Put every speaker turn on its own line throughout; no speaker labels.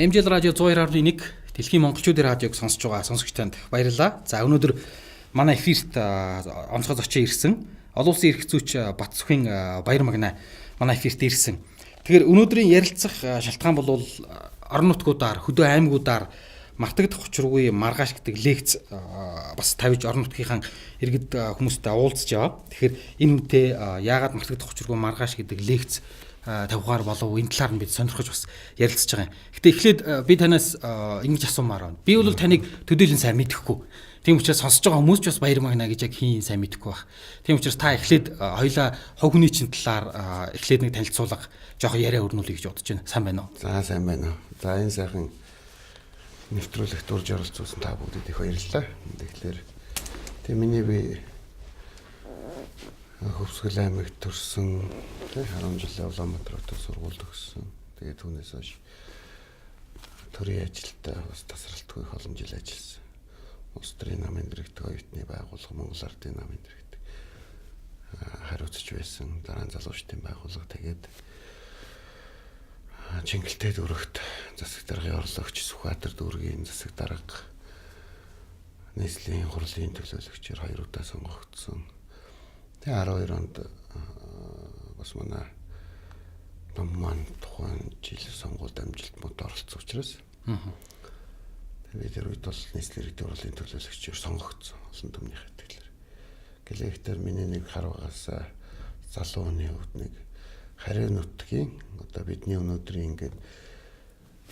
MJL радио 102.1 Дэлхийн монголчуудын радиог сонсож байгаа сонсогч танд баярлалаа. За, өнөөдөр манай эфирт онцгой зочин ирсэн. Олон улсын эрх зүйч Батсүхийн Баярмагнаа манай эфирт ирсэн. Тэгэхээр өнөөдрийн ярилцах шалтгаан бол орон нутгуудаар, хөдөө аймагуудаар мартагдах учиргүй маргааш гэдэг лекц бас тавьж орон нутгийнхаа иргэд хүмүүстэй уулзж яваа. Тэгэхээр энэ үнтэй яагаад мартагдах учиргүй маргааш гэдэг лекц тавихаар болов, энэ талаар нь бид сонирхож бас ярилцж байгаа юм. Гэтэ эхлээд би танаас ингэж асуумаар байна. Би бол таныг төдийлөн сайн мэдэхгүй. Тийм учраас сонсож байгаа хүмүүс ч бас Баярмагнаа гэж яг хийн сайн мэдэхгүй байх. Тийм учраас та эхлээд хоёлаа хувь хүний чинь талаар эхлээд нэг танилцуулга жоохон яриа өрнүүлье гэж бодож байна. Сайн байна уу?
За, сайн байна уу. За, энэ сайхан нэвтрүүлэгт урьж оролцуулсан та бүгдэд их баярлалаа. Тэгэхээр тэг миний би Хөвсгөл аймагт төрсөн, 10 жилийн Улаанбаатар хотод сургууль төгссөн. Тэгээд түүнээс хойш төрийн ажилдаа бас тасралтгүй их олон жил ажилласан. Улс төрийн намын дэрэгдэх оюутны байгууллага, Монгол Ардын намын дэрэгдэх хариуцж байсан. Дараа нь залуучдын байгууллага, тэгээд Чингэлтэй дүүрэгт засаг даргын орлогч, Сүхбаатар дүүргийн засаг дарга, нийслэлийн хурлын төлөөлөгчөөр 2 удаа сонгогдсон. Тэгээ 12 онд бас манай ном маань тухайн жил сонгуульд амжилт мод оролцсон учраас би тэр үед бол нийслэлийн иргэдийн хурлын төлөөлөгчөөр сонгогдсон олон түмнийх итгэлээр. Гэлээхтэр миний нэг харвагаас залуу хүний хувьд нэг харин нутгийн одоо бидний өнөөдрийн ингээд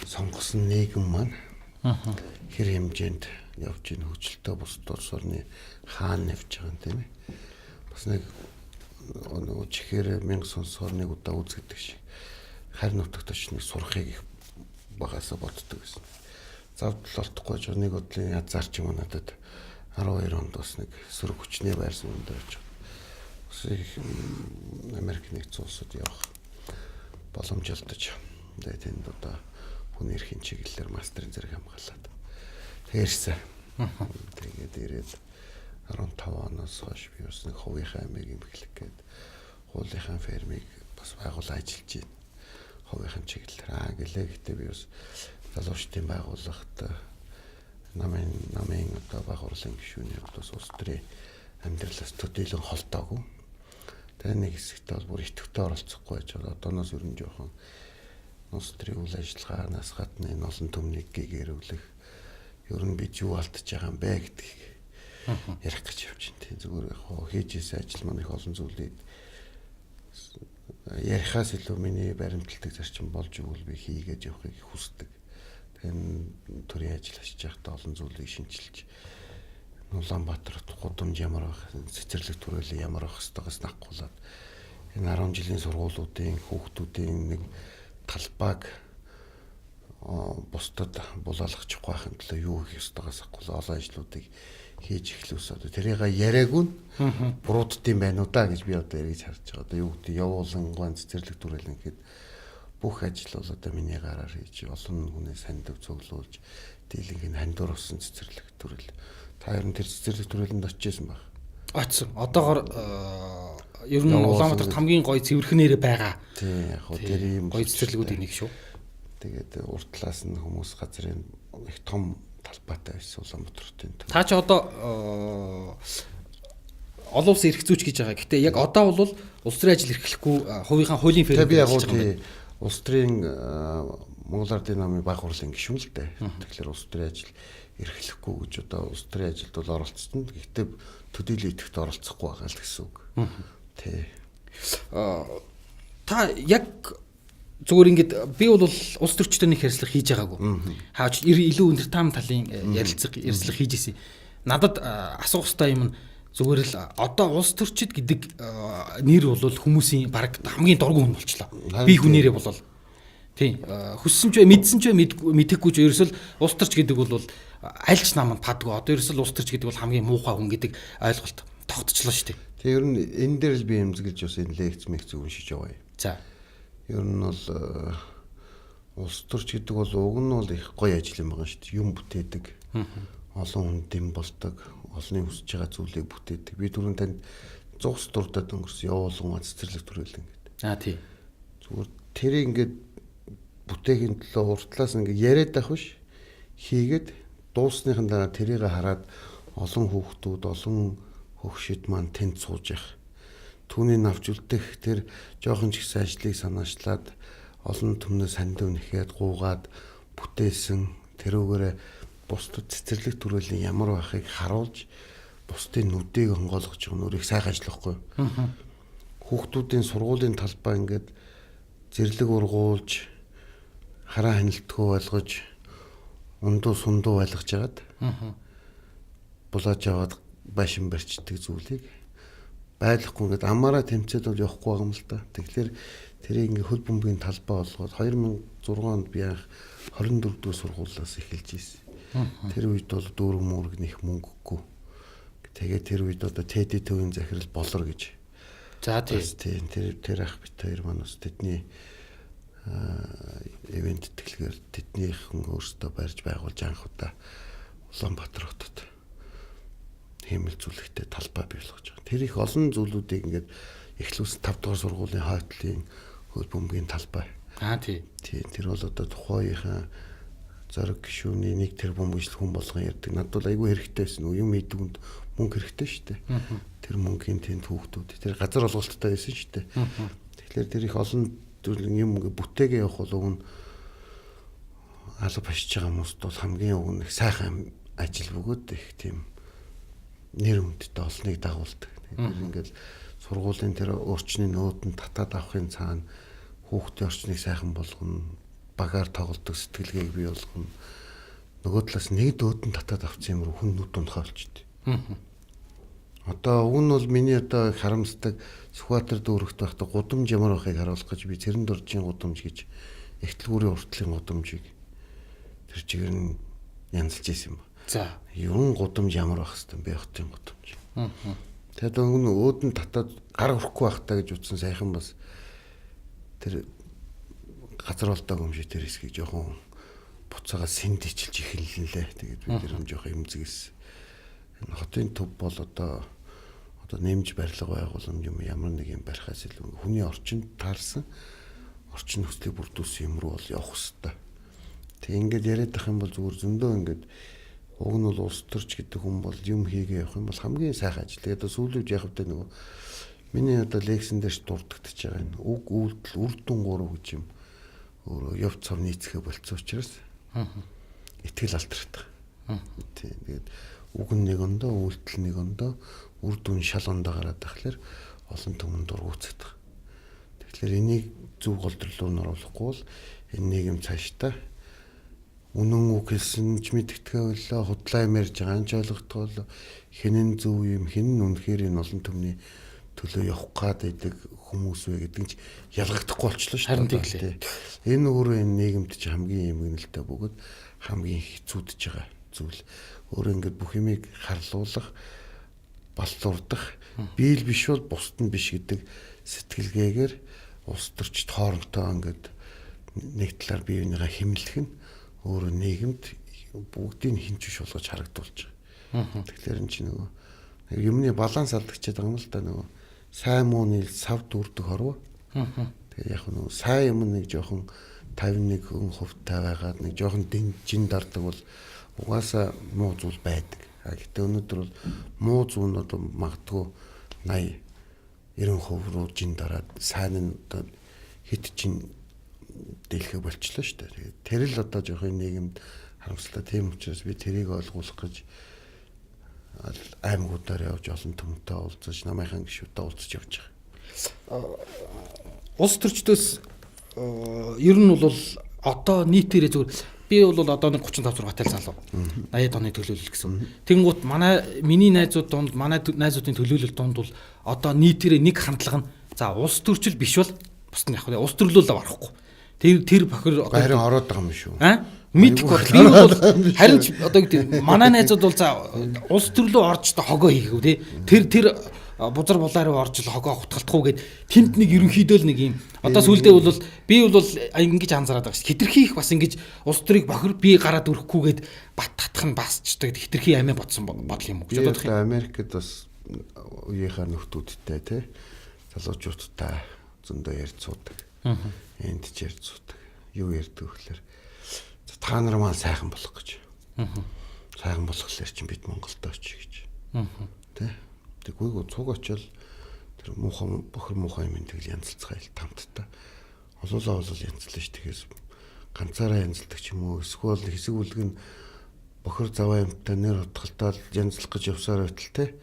сонгосон нийгэм маань хэр хэмжээнд явж ийн, хөгжилтэй бус улс орны хаана явж байгаа юм, тийм ээ. Бас нэг нөгөө чихээр мянга сонсоор нэг удаа үзэгдэх шиг харь нутагт очиж нэг сурахыг их багасаа боддог гэсэн. Завдал олдохгүй ч нэг бодлын язаар ч юм уу надад 12 онд бас нэг сөрөг хүчний байр суурин дээр очиж бас их Америк нэгдсэн улсад явах боломж олдож, тэгээд тэнд одоо хүн эрхийн чиглэлээр мастерын зэрэг хамгаалаад тэгэрсэн. Тэгээд ирээд 15 оноос хойш би бас нэг хувийнхаа аймыг эмхлэх гээд хуулийнхаа фермийг бас байгуулан ажиллаж байна. Хувийнхын чиглэлээр. Аа гэлээ гэтээ би бас залуучдын байгууллагат намын одоо баг хурлын гишүүний хувьд бас улс төрийн амьдралаас төдийлөн холдоогүй. Тэгээ нэг хэсэгтээ бол бүр идэвхтэй оролцохгүй байж байгаа. Одооноос ер нь жоохон улс төрийн үйл ажиллагаанаас гадна энэ олон түмнийг гэгэрүүлэх, ер нь бид юу алдчихж байгаа юм бэ гэдгийг ярих гэж явж байна. Тийм, зүгээр яг хоо хийж исэн ажил маань их олон зүйлийг ярихаас илүү миний баримталдаг зарчим болж өгвөл би хийгээд явахыг хүсдэг. Тэгээ төрийн ажил ашиж байхдаа олон зүйлийг шинчилж, Улаанбаатарт гудамж ямар байх, цэцэрлэг түрээлэн ямар байх ёстойгоос нахгуулаад энэ 10 жилийн сургуулиудын хүүхдүүдийн нэг талбайг бусдад булаалгачихгүй байхын төлөө юу хийх ёстойгоос ахгуул олон ажлуудыг хийж эхлүүлсэн. Одоо тэрийг яриаггүй нь бурууддсан байна уу да гэж би одоо эргэж харж байгаа. Одоо юу гэдэг, явуулангуан цэцэрлэг түрээлэн гэхэд бүх ажил бол одоо миний гараар хийж, олон хүнээ сандив цуглуулж дийлэнх нь хандуур болсон цэцэрлэг түрээл. Та ер нь тэр цэцэрлэг түрээлэнд очижсэн баг.
Очсон. Одоогор ер нь Улаанбаатарт хамгийн гоё цэвэрхэн нэрэ байгаа.
Тийм, яг хөө тэр юм
гоё цэцэрлэгүүдийн нэг шүү.
Тэгээд урд талаас нь хүмүүс газрын их том талбайтай байсан Улаанбаатар хотын.
Та чи одоо олон улсын эрх зүйч гэж байгаа. Гэтэ яг одоо бол улс төрийн ажил эрхлэхгүй хувийнхаа хуулийн ферм
би яг тий улс төрийн Монгол Ардын намын баг хурлын гишүүн л дээ. Тэгэхээр улс төрийн ажил эрхлэхгүй гэж одоо улс төрийн ажилд бол оролцсон. Гэхдээ төдийлөн идэвхтэй оролцохгүй байгаа л гэсэн үг. Тий.
Та яг зүгээр ингээд би бол улс төрчтэй нэг ярилцлага хийж байгаагүй. Хаач илүү өндөр таам талын ярилцлага хийж ирсэн. Надад асуух хэрэгтэй юм нь зүгээр л одоо улс төрчид гэдэг нэр бол хүмүүсийн баг хамгийн дургүй хүн болчлоо. Би хүнээрээ болол. Тийм, хүссэн ч бай, мэдсэн ч бай, мэдэхгүй ч ерөөсөл улс төрч гэдэг бол аль ч нам нь падгүй. Одоо ерөөсөл улс төрч гэдэг бол хамгийн муухай хүн гэдэг ойлголт тогтчлоо шүү дээ.
Тэгээ ер нь энэ дээр л би эмзэгэлж бас энэ лекц мэгц уншиж яваа юм.
За.
Ер нь бол улс төрч гэдэг бол уг нь бол их гоё ажил юм байгаа шүү дээ. Юм бүтээдэг. Олон хүн дэм болдог. Олонний хүсэж байгаа зүйлийг бүтээдэг. Би түрүүн танд зугас дурдаад өнгөрсөн явуулган цэцэрлэг түрээлэн гэдэг.
Аа тий.
Зүгээр тэрийг ингээд бүтээхийн төлөө уртлаас ингээ яриад байх биш, хийгээд дуусныхан дараа тэрийг хараад олон хүүхдүүд, олон хөгшид маань тэнд сууж явах. Түүний навч үлдэх тэр жоохон ч гэсэн ажлыг санаачлаад олон түмнээс сандив нэхэд гуугаад бүтээсэн тэрүүгээрээ бусдад цэцэрлэг төрөлийн ямар байхыг харуулж бусдын нүдийг онгойлгож байгаа нь өөр их сайхан ажил байхгүй. Хүүхдүүдийн сургуулийн талбай ингээд зэрлэг ургуулж хараа хяналтгүй ойлгож ундуу сундуу байлгаж хагаад булааж аваад байшин барьчдаг зүйлийг байлахгүй ингээд амаараа тэмцээд бол явахгүй байгаа юм л да. Тэгэхээр тэрийг ингээд хөл бөмбөгийн талбай болгоод 2006 онд би анх 24 дугаар сургуулиас эхэлж ирсэн. Тэр үед бол дүүрэг мүүрэг нэх мөнгөгүй. Тэгээд тэр үед одоо ТД төвийн захирал болор гэж.
За тий.
Тэр ах бит хоёр маань бас тэдний ивент тэтгэлгээр тэднийхэн өөрсдөө барьж байгуулж анх удаа Улаанбаатар хотод хиймэл зүйлэгтэй талбай бий болгож байгаа. Тэр их олон зүйлүүдийг ингээд эхлүүлсэн 5 дугаар сургуулийн хойтлын хөл бөмбөгийн талбай.
Аа тий.
Тий, тэр бол одоо тухайн үеийнхэн зориг гишүүний 1 тэрбум гэж хүн болгон ярьдаг. Надад бол айгүй хэрэгтэй байсан. Юм хийдэг хүнд мөнгө хэрэгтэй шүү дээ. Тэр мөнгөний тэнд хүүхдүүд тэр газар олголттой байсан шүү дээ. Тэгэхээр тэр их олон зүйл юм ингээ бүтээгээ явах бол уг нь алга башиж байгаа хүмүүст бол хамгийн уг нь их сайхан ажил бөгөөд их тийм нэр хүндтэй олныг дагуулдаг. Тэр ингээл сургуулийн тэр орчны нөөдөнд татаад авахын цаана хүүхдийн орчныг сайхан болгоно, багаар тоглодог сэтгэлгээг бий болгоно. Нөгөө талаас нэг дөөдөн татаад авсан юм руу хүн нүд унахаа болчихдээ. Одоо уг нь бол миний одоо харамсдаг Сүхбаатар дүүрэгт байхдаа гудамж ямар байхыг харуулах гэж би Цэрэндоржийн гудамж гэж Эхтлгүүрийн уртлын гудамжийг тэр чигээр нь янзалж исэн юм.
За.
Ерөн гудамж ямар байх хэвээр бэ хотын гудамж. Тэгээд уг нь өөдөн татаад гар өрөхгүй байх та гэж утсан сайхан бас тэр газар болдог юм шиг тэр хэсгийг жоохон буцаага сэнд ичилж эхэллээ. Тэгээд би тэр юм жоохон эмзэгсэн. Энэ хотын төв бол одоо нэмж барилга байгууламж юм ямар нэг юм барихаас илүү хүний орчинд таарсан орчин нөхцөлийг бүрдүүлсэн юм руу бол явах хэвээр. Тэг ингээд яриад ах юм бол зүгээр зөндөө ингээд уг нь бол улс төрч гэдэг хүн бол юм хийгээ явах юм бол хамгийн сайхан ажил. Тэгээд одоо сүүлийн үед яг хөтэ нөгөө миний одоо лекцэн дээрч дурддагч байгаа энэ үг үйлдэл үр дүн гурав гэж юм өөрөө яв цав нийцхэ болцсон учраас итгэл алтрах. Тийм. Тэгээд үг нь нэг ондоо, үйлдэл нэг ондоо, үр дүн шал ондоо гараад тахлаар олон түмэн дургуутсах. Тэгэхээр энийг зөв голдрол руу оруулахгүй бол энэ нийгэм цаашдаа үнэн үг хэлсэн ч мэдгэдэггүй боллоо, худлаа юм ярьж байгаа ч ойлгохгүй боллоо. Хэн нь зөв юм, хэн нь үнэхээр энэ олон түмний төлөө явах гад байдаг хүмүүс вэ гэдэг нь ч ялгагдахгүй болчихлоо шүү
дээ.
Энэ өөрөө энэ нийгэмд чи хамгийн эмгэнэлтэй бөгөөд хамгийн хэцүүдж байгаа зүйл. Өөрөө ингээд бүх юмыг харлуулах, баллуурдах, биел биш бол бусд нь биш гэдэг сэтгэлгээгээр улс төрчд хоорондоо ингээд нэг талаар бие биенийгээ хэмнэлэх нь өөрөө нийгэмд бүгдийг хинч биш болгож харагдуулж байгаа. Тэгэхээр энэ чинь нөгөө юмны баланс алдагчаад байгаа юм л да, нөгөө сайн мууны сав дүүрдэг хорвоо. Тэгээ яг нөгөө сайн юм нэг жоохон 51% тай байгаад нэг жоохон жин дардаг бол угаасаа муу зүйл байдаг. А гэтээ өнөөдөр бол муу зүйл нь одоо магадгүй 80 90% руу жин дараад сайн нь одоо хит жин дэлхэ болчлоо шүү дээ. Тэгээд тэр л одоо жоохон нийгэмд харамслаа. Тийм учраас би тэрийг ойлгуулах гэж аймагуудаар явж олон түмэнтэй уулзаж, намынхан гишүүдтэй уулзаж явж байгаа.
Улс төрчдөөс ер нь бол одоо нийтээрээ зүгээр би бол одоо нэг 35 6 тайл залуу. 80 оны төлөөлөл гэсэн. Тэнгуут миний найзууд дунд, манай найзуудын төлөөлөл дунд бол одоо нийтээрээ нэг хандлага нь за улс төрчл биш бол бусд нь яг улс төрлөөл орохгүй. Тэр бохир
одоо харин ороод байгаа юм шүү.
Аа? Мэдхгүй бол би бол харин ч одоо гэдэг манай найзууд бол за улс төрлөө орж одоо хогоо хийх үү те. Тэр бузар булаа руу орж л хогоо хутгалтах уу гэд тэнд нэг ерөнхийдөө л нэг юм одоо сүулдэ бол би бол ингэж анзаараад байгаа шүү. Хитрхи их бас ингэж улс төрийг бохир би гараад өрөхгүй гэд бат татах нь бас ч гэдэг хитрхи амиа бодсон бодол юм уу гэж
бодох юм. Америкт бас үеийнхаа нөхдүүдтэй те залуучуудтай зөндөө ярьж суудаг. Энд ч ярьж суудаг. Юу ярьдаг вөхлөр та нар маань сайхан болох гэж. Сайхан болохоор чинь бид Монголд очие гэж. Тэ? Тэгвэл цуг очил тэр муухай бохир муухай юм тэгэл янзалцгаа ил тамттай. Олуулаа бол янзлаа ш. Тэгээс ганцаараа янзалдаг ч юм уу эсвэл хэсэг бүлэг нь бохир заваа юмтай нэр утгалтай янзлах гэж явсаар байтал те.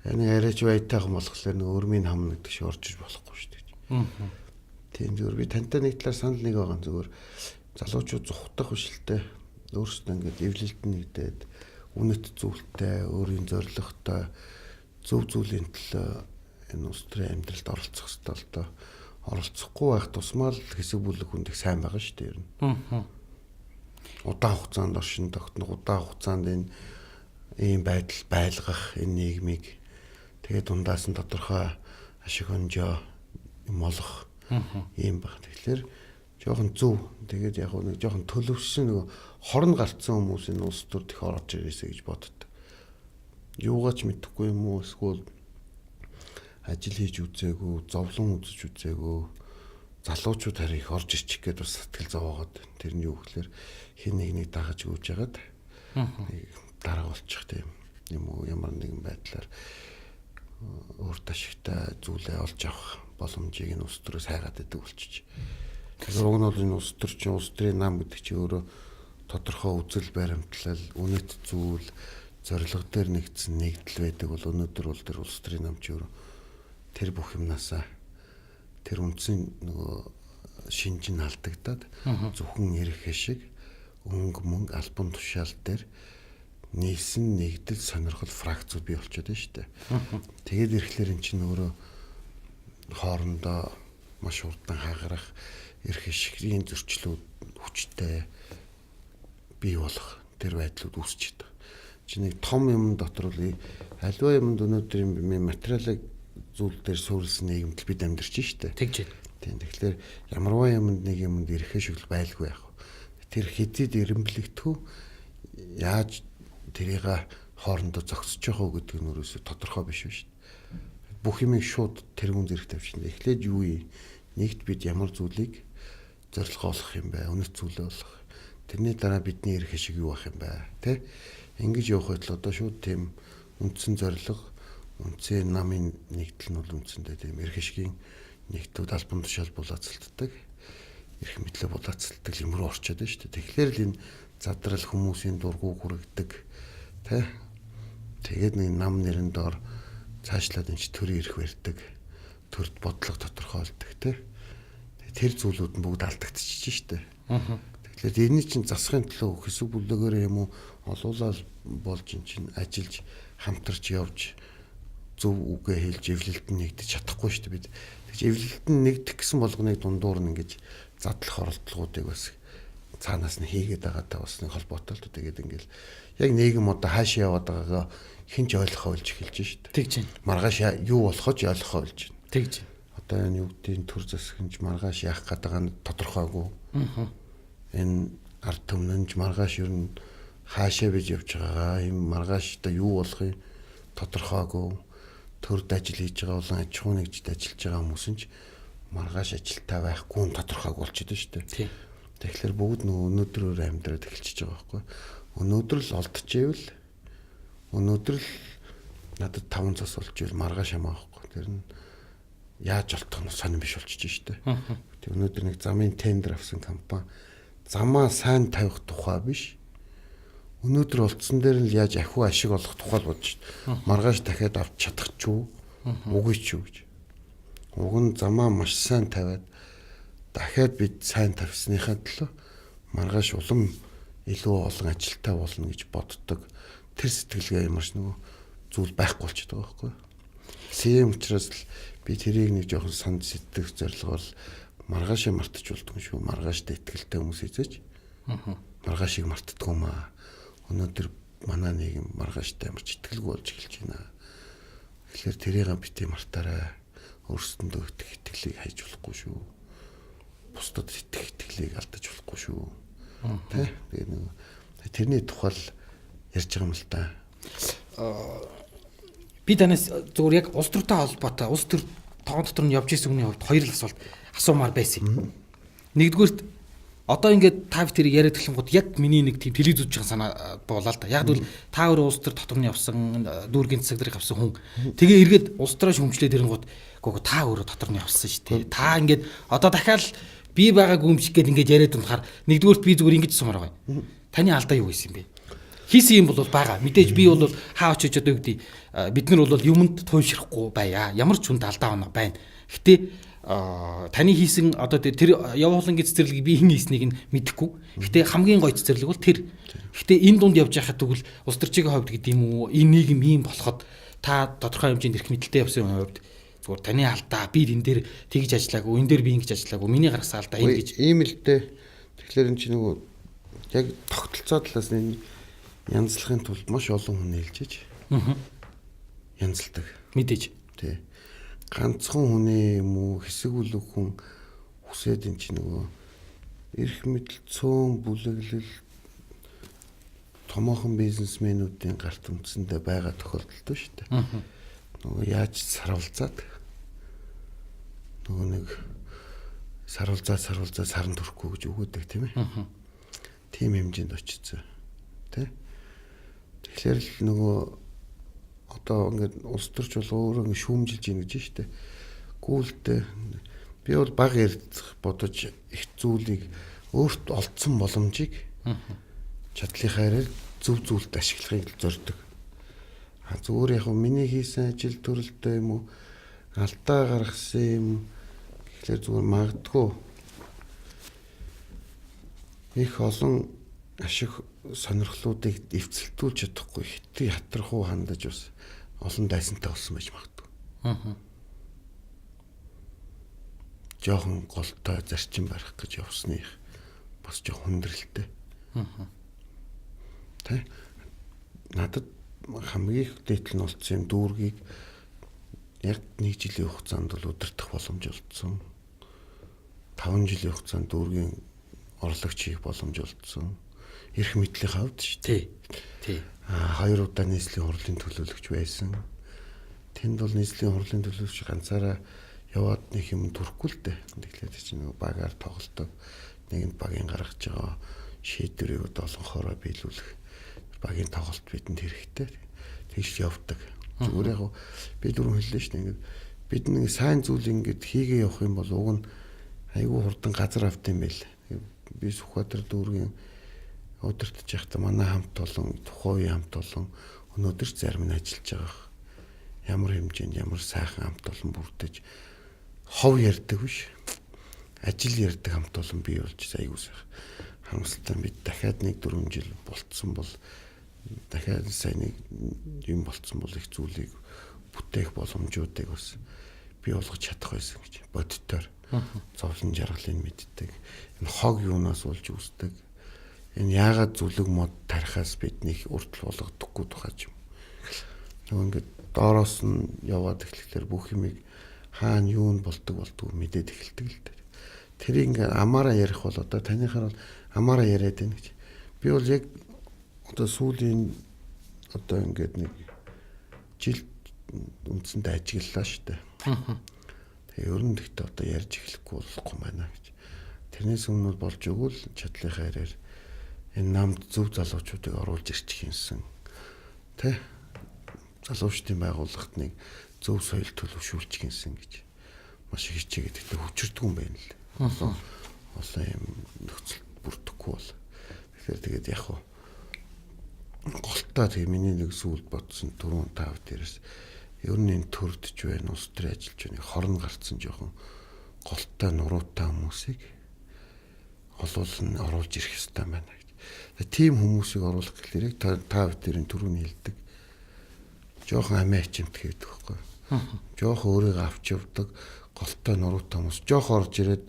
Нэг арайч баятайхан болохоор нэг өрмийн хам гэдэг шиг орж иж болохгүй шүү дээ. Тийм зүгээр би тантай нэг талаар санал нэг байгаа зүгээр залуучууд зүхтах биш л те. Өөрсдөө ингээд эвлэлд нэгдээд үнэт зүйлтэй, өөрийн зорилготой зөв зүйлийн төлөө энэ улс төрийн амьдралд оролцох ёстой л доо. Оролцохгүй байх тусмаа л хэсэг бүлэг хүнд их сайн байгаа шүү дээ ер нь. Удаан хугацаанд оршин тогтнох, удаан хугацаанд энэ ийм байдал байлгах энэ нийгмийг тэгээд дундаас нь тодорхой ашиг хонжоо юм олох ийм баг. Тэгэхээр жоохон зөв. Тэгээд яг нэг жоохон төлөвшсөн нөгөө хорн гарцсан хүмүүс энэ улс төрд их орж ирээсэ гэж боддог. Юугаач мэдэхгүй юм уу эсвэл ажил хийж үзээгүй, зовлон үзэж үзээгүй залуучууд харин их орж ирчих гээд бас сэтгэл зовоогоод тэр нь юу гэхээр хин нэг нэг дагаж гүйж хагаад дарга болчих тийм юм уу ямар нэгэн байдлаар өөрт ашигтай зүйлээ олж авах боломжийг нь улс төрөөс хайгаад байдаг болчих. Тэгэхээр уг нь бол энэ улс төр чинь улс төрийн нам гэдэг чинь өөрөө тодорхой үзэл баримтлал, үнэт зүйл, зорилго дээр нэгдсэн нэгдэл байдаг бол өнөөдөр бол тэр улс төрийн нам чи өөрөө тэр бүх юмнасаа тэр үндсэн нөгөө шинж нь алдагдаад зөвхөн эрх ашиг, өнгө мөнгө, албан тушаал дээр нийлсэн нэгдэл сонирхол фракцууд бий болчиход байна шүү дээ. Тэгээд ирэхлээр эн чинь өөрөө хоорондоо маш хурдан хагарах эрх ашигын зөрчлүүд хүчтэй бий болох тэр байдлууд үүсч байдаг. Чи нэг том юм дотор бол аливаа юмд өнөөдөр юм материалыг зүйл дээр суурилсан нийгэмд бид амьдарч штэ.
Тэгж байна.
Тийм. Тэгэхээр ямарваа юмд нэг юмд эрх ашиг байлгүй яах вэ? Тэр хэзээд эренблэгдэхүү яаж тэрийг хоорондоо зогсож явах уу гэдэг нь өөрөөсөө тодорхой биш шүү дээ. Бүх юмыг шууд тэргүүн зэрэг тавьчихна. Эхлээд юу юм? Нэгт бид ямар зүйлийг зорилгоо олох юм бэ? Үнэт зүйлээ олох. Тэрний дараа бидний эрх ашиг юу байх юм бэ? Тэ? Ингэж явах байтал одоо шууд тийм үндсэн зорилго, үндсэн намын нэгдэл нь бол үндсэндээ тийм эрх ашигын нэгтүүд албан тушаал булаацалддаг, эрх мэдлээ булаацалддаг юм руу орчод байна шүү дээ. Тэгэхээр л энэ задрал хүмүүсийн дургу хүрэгдэг тэ. Тэгээд нэг нам нэрэн доор цаашлаад энэ ч төрийн эрх барьдаг, төрд бодлого тодорхойлдог тэ. Тэр зүйлүүд нь бүгд алдагдчихж штэ. Тэгэхээр энэний чинь засахын төлөө хэсэг бүлэгээр юм уу олуулаад болж эн чинь ажиллаж хамтарч явж зөв үгээ хэлж эвлэлд нь нэгдэж чадахгүй шүү дээ бид. Тэгж эвлэлд нь нэгдэх гэсэн болгоныг дундуур нь ингэж задлах оролдлогоодыг бас цаанаас нь хийгээд байгаатай бас нэг холбоотой л тэгээд ингээл яг нийгэм одоо хаашаа яваад байгаагаа хэн ч ойлгохоо болж эхэлж шүү дээ.
Тэгж байна.
Маргааш юу болохоо ч ойлгохоо болж байна.
Тэгж байна.
Одоо энэ юу гэдгийг төр засаг нь маргааш яах гээд байгаа нь тодорхойгүй. Энэ ард түмэн нь маргааш ер нь хаашаа биж явж байгаагаа юм маргааш одоо юу болох юм тодорхойгүй. Төрд ажил хийж байгаа болон аж ахуйн нэгжид ажиллаж байгаа хүмүүс нь ч маргааш ажилтаа байхгүй нь тодорхойгүй болчиход байна шүү дээ. Тэгэхээр бүгд нөгөө өнөөдрөөр амьдраад эхэлчихэж байгаа байхгүй. Өнөөдөр л олдчихвэл өнөөдөр л надад 5 цас болж ивэл маргааш хамаа байхгүй. Тэр нь яаж олдох нь сонирн биш болчихж шүү дээ. Тэг өнөөдөр нэг замын тендер авсан компани замаа сайн тавих тухай биш. Өнөөдөр олдсон дээр нь яаж ахиу ашиг олох тухай л бодож шүү. Маргааш дахиад авч чадах ч үү, үгүй ч үү гэж. Уг нь замаа маш сайн тавиад дахиад бид сайн тавьсныхаа төлөө маргааш улам илүү олон ажилтаа болно гэж боддог. Тэр сэтгэлгээ ямарч нөгөө зүйл байхгүй болчиход байгаа байхгүй. Тийм учраас л би тэрийг нэг жоохон санд сэтгэх зорилгоор маргаашаа мартаж болдгоо шүү. Маргааштай итгэлтэй хүмүүс эзэж. Маргаашийг мартдаггүй юм аа. Өнөөдөр манай нийгэм маргааштай ямар ч итгэлгүй болж эхэлж байна. Тэгэхээр тэрийг бити мартаарай. Өөрсдөндөө итгэх итгэлийг хайж болохгүй шүү. Бусдад итгэх итгэлийг алдаж болохгүй шүү. Тэ? Тэгээ нэг тэрний тухай л ярьж байгаа юм л та.
Би танаас зөвхөн яг улс төртэй холбоотой улс төр тоон дотор нь явж исэн хүний хувьд хоёр л асуулт асуумаар байсан юм. Нэгдүгüүрт Одоо ингээд та тэрийг яриад эхлэнгууд яг миний нэг тийм телевиз үзэж байгаа санаа буулаа л да. Яг бол та өөрөө улс төр дотор нь явсан, дүүргийн засаг дарга авсан хүн. Тэгээ эргээд улс төрөө шүмжлээд ирэнгууд гоо та өөрөө дотор нь явсан шүү дээ. Та ингээд одоо дахиад би байгаагүй юм шиг гээд ингээд яриад унахаар нэгдүгüрт би зүгээр ингэж сумаар байгаа юм. Таны алдаа юу байсан юм бэ? Хийсэн юм бол байгаа. Мэдээж би бол хаа очиж одоо юу гэдэг бид нар бол юмд туйшрахгүй байя. Ямар ч хүнд алдаа оноо байна. Гэтэ таны хийсэн одоо тэр явуулангийн цэцэрлэгийг би хэн хийснийг нь мэдэхгүй. Гэтэ хамгийн гоё цэцэрлэг бол тэр. Гэтэ энэ дунд явж байхад тэгвэл улс төрчийн хувьд гэдэг юм уу, энэ нийгэм ийм болоход та тодорхой хэмжээнд эрх мэдэлтэй явсан хувьд зүгээр таны алдаа би энэ дээр тэгж ажиллаагүй, энэ дээр би ингэж ажиллаагүй, миний гаргасан алдаа энэ гэж.
Ийм л дээ. Тэгэхээр энэ чинь нөгөө яг тогтолцоо талаас нь янзлахын тулд маш олон хүн нийлжиж. Янзалдаг.
Мэдээж.
Тий. Ганцхан хүний юм уу хэсэг бүлэг хүн хүсээд эн чинь нөгөө эрх мэдэл цөөн бүлэглэл томоохон бизнесмэнүүдийн гарт үндсэндээ байгаа тохиолдолтой шүү дээ. Нөгөө яаж сарвалзаад нөгөө нэг сарвалзаа саран төрөхгүй гэж өгөөдөг тийм ээ. Тийм хэмжээнд очсон. Тэ? Тэгэхээр л нөгөө одоо ингээд улс төрч бол өөрөө ингээд шүүмжилж ийн гэж шүү дээ. Гүйлдээ би бол баг ярилцах бодож их зүйлийг өөрт олдсон боломжийг чадлынхаа хэрээр зөв зүйлд ашиглахыг зорддог. А зүгээр яг миний хийсэн ажил төрөлтэй юм уу алдаа гаргасан юм гэхлээр зүгээр магадгүй их олон ашиг сонирхлуудыг эвцэлдүүлж чадахгүй хитрий хатрахуу хандаж бас олон дайсантай болсон байж магадгүй. Жохон голтой зарчим барих гэж явсны их бас жоох хүндрэлтэй. Тэ? Надад хамгийн их дээдл нь олцсон юм дүүргийг яг 1 жилийн хугацаанд бол удирдах боломж олдсон. 5 жилийн хугацаанд дүүргийн орлогч хийх боломж олдсон. Эрх мэдлийн хавьд шүү
дээ. Тий.
А 2 удаа нийслэлийн хурлын төлөөлөгч байсан. Тэнд бол нийслэлийн хурлын төлөөлөгч ганцаараа яваад нэг юм төрөхгүй л дээ. Тэгэхээр чинь нэг багаар тоглолдог. Нэгэнд багийн гаргаж байгаа шийдвэрийг одоо олонхоороо биелүүлэх багийн тоглолт бидэнд хэрэгтэй. Тэгж явдаг. Зүгээр яг би дөрөв хэллээ шүү дээ. Ингээд бид нэг сайн зүйл ингээд хийгээ явах юм бол уг нь айгүй хурдан газар авд юм байл. Би Сүхбаатар дүүргийн удирдах байхдаа манай хамт олон тухайн үеийн хамт олон өнөөдөр ч зарим нь ажиллаж байгаа. Ямар хэмжээнд ямар сайхан хамт олон бүрдэж хов ярьдаг биш. Ажил ярьдаг хамт олон бий болж айгүй сайхан. Харамсалтай бид дахиад нэг 4 жил болцсон бол дахиад сайн нэг юм болцсон бол их зүйлийг бүтээх боломжуудыг бас бий болгож чадах байсан гэж боддоор. Зовлон жаргалыг мэддэг. Энэ хог юунаас болж үүсдэг. Энэ яагаад зүлэг мод тарихаас бидний уртл болгодоггүй тухай юм. Нөгөө ингээд доороос нь яваад эхлэхлээр бүх юмыг хаана юу нь болдог мэдээд эхэлдэг л дээ. Тэрийг ингээд амаараа ярих бол одоо таныхаар бол амаараа яриад байна гэж. Би бол яг одоо сүүлийн одоо ингээд нэг жил үндсэндээ ажиглалаа шүү дээ. Тэгээ ер нь тэгтээ одоо ярьж эхлэхгүй болохгүй байна гэж. Тэрнээс өмнө болж өгвөл чадлынхаа хэрээр энэ намд зөв залуучуудыг оруулж ирчих юмсан. Тэ? Залуучдын байгууллагт нэг зөв соёл төлөвшүүлчих юмсан гэж маш их хичээгээд тэгтээ хүчирдэггүй юм байна л. Олон юм нөхцөл бүрдэхгүй бол. Тэгэхээр тэгээд яг хуу голтой тэгээ миний нэг сүүлд бодсон түрүүн тав дээрээс ер нь энэ төрдөж байна, улс төр ажиллаж байна. Хорн гарцсан жоохон голтой нуруутай хүмүүсийг олуулна оруулж ирэх ёстой байна гэж. Тийм хүмүүсийг оруулах гэхлээр яг та бүдэрийн түрүүний хэлдэг. Жоохон амиа хичэмтгий гэдэг байхгүй. Жоохон өөрийгөө авч явдаг голтой нуруутай хүмүүс жоохон орж ирээд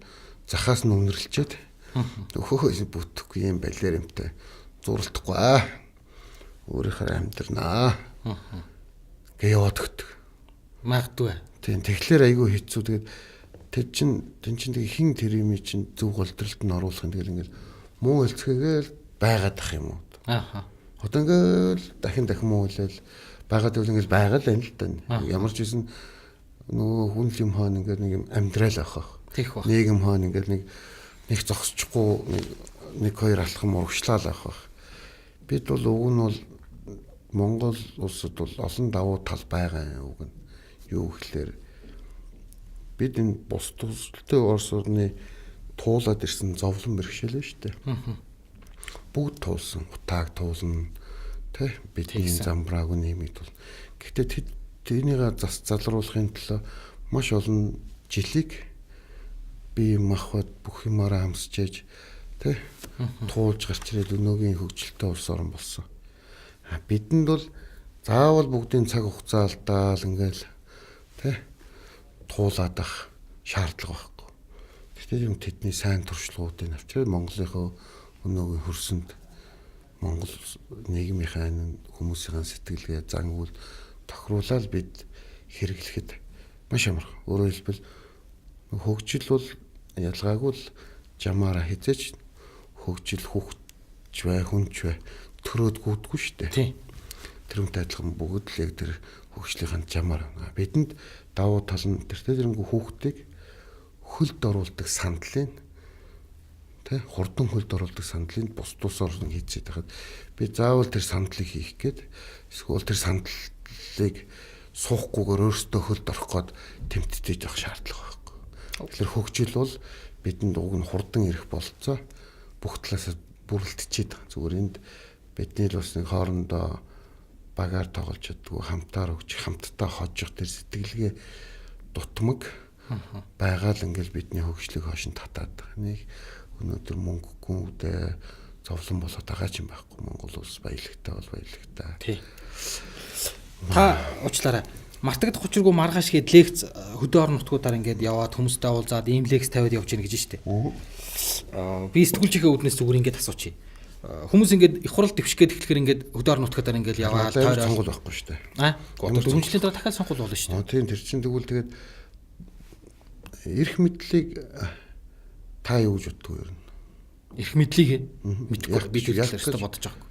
захаас нь үнэрлчээд өхөө бүтэхгүй юм балиар юмтай зуралтахгүй аа. Өөрийнхөө амьдрнаа. Гэ яваад өгдөг.
Магадгүй.
Тийм тэгэхээр айгүй хэцүү. Тэгээд тэр чин тэн чин тэг хин тэр юм чин зөв голдролт нь оруулах юм. Тэгэл ингээл муу хэлцгээгээл байгаад ах юм уу.
Ааха.
Одоо ингээл дахин дахин муу хэлээл байгаад байвал ингээл байгаа л юм л да. Ямар ч байсан нөгөө хүн юм хаан ингээл нэг юм амьдрал авах.
Тэгэх баг.
Нийгэм хаан ингээл нэг Нэг зогсчихгүй нэг хоёр алхам урагшлаа л авах байх. Бид бол уг нь бол Монгол улсад бол олон давуу тал байгаа юм уг нь. Юу гэхлээр бид энэ бус төсөлтэй Орос орны туулаад ирсэн зовлон бэрхшээл шүү дээ. Бүгд туулсан, утааг туулна, тэ бидний замбрааг нэмийг тул. Гэхдээ тэд тэрнийг зас залруулахын төлөө маш олон жилийг бие махбод бүх юмараа хамсчээж тэ туулж гарч ирээд өнөөгийн хөгжилтэй улс орон болсон. Бидэнд бол заавал бүгдийн цаг хугацаа алдаал ингээл тэ туулаад ах шаардлага байхгүй. Гэхдээ юм тэдний сайн туршлагуудыг авчираад Монголынхоо өнөөгийн хөрсөнд Монгол нийгмийнхаа хүмүүсийн сэтгэлгээ зан үйл тохируулаад бид хэрэглэхэд маш амархан. Өөрөөр хэлбэл хөгжил бол ялгаагүй л жамаараа хизээч хөгжил хүүхч бай, хүнч бай төрөөд гүдэггүй шүү дээ.
Тийм.
Тэр хүнтэй адилхан бүгд л яг тэр хөгжлийнхэн жамаар. Бидэнд давуу тал нь тэртээ тэрнгүү хүүхдийг хөлд оруулдаг сандлын тэ хурдан хөлд оруулдаг сандлын бус тусаар хийцээд байхад би заавал тэр сандлыг хийх гээд эсвэл тэр сандлыг суухгүйгээр өөртөө хөлд орох гээд тэмтдэж явах шаардлага байхгүй. Тэгэхээр хөгжил бол бидэнд уг нь хурдан ирэх болцоо бүх талаас бүрэлдэчээд байгаа. Зүгээр энд бидний л бас нэг хоорондоо багаар тоглож чаддгүй хамтаар өгч хамтдаа хожих тэр сэтгэлгээ дутмаг байгаа л ингээл бидний хөгжлийг хойш нь татаад байгаа. Нэг өнөөдөр мөнгөгүй дээ зовлон болоод байгаа ч юм байхгүй. Монгол улс баялагтай бол баялагтай.
Тий. Та уучлаарай. Мартагдах учиргүй маргааш гээд лекц хөдөө орон нутгуудаар ингээд яваад хүмүүстэй уулзаад ийм лекц тавиад явж гин гэж штэ. Би сэтгүүлчийнхээ үүднээс зүгээр ингээд асуучих. Хүмүүс ингээд их хурал дэвших гээд эхлэхээр ингээд хөдөө орон нутгуудаар ингээд яваад
тойроо сонгуул байхгүй штэ.
Аа. Одоо дөрвөн жилийн дараа дахиад сонгуул болно штэ.
Тийм тэр чинь тэгвэл тэгээд эрх мэдлийг та юу гэж боддог юм?
Эрх мэдлийг мэдэхгүй би тэр талаар бодож байгаагүй.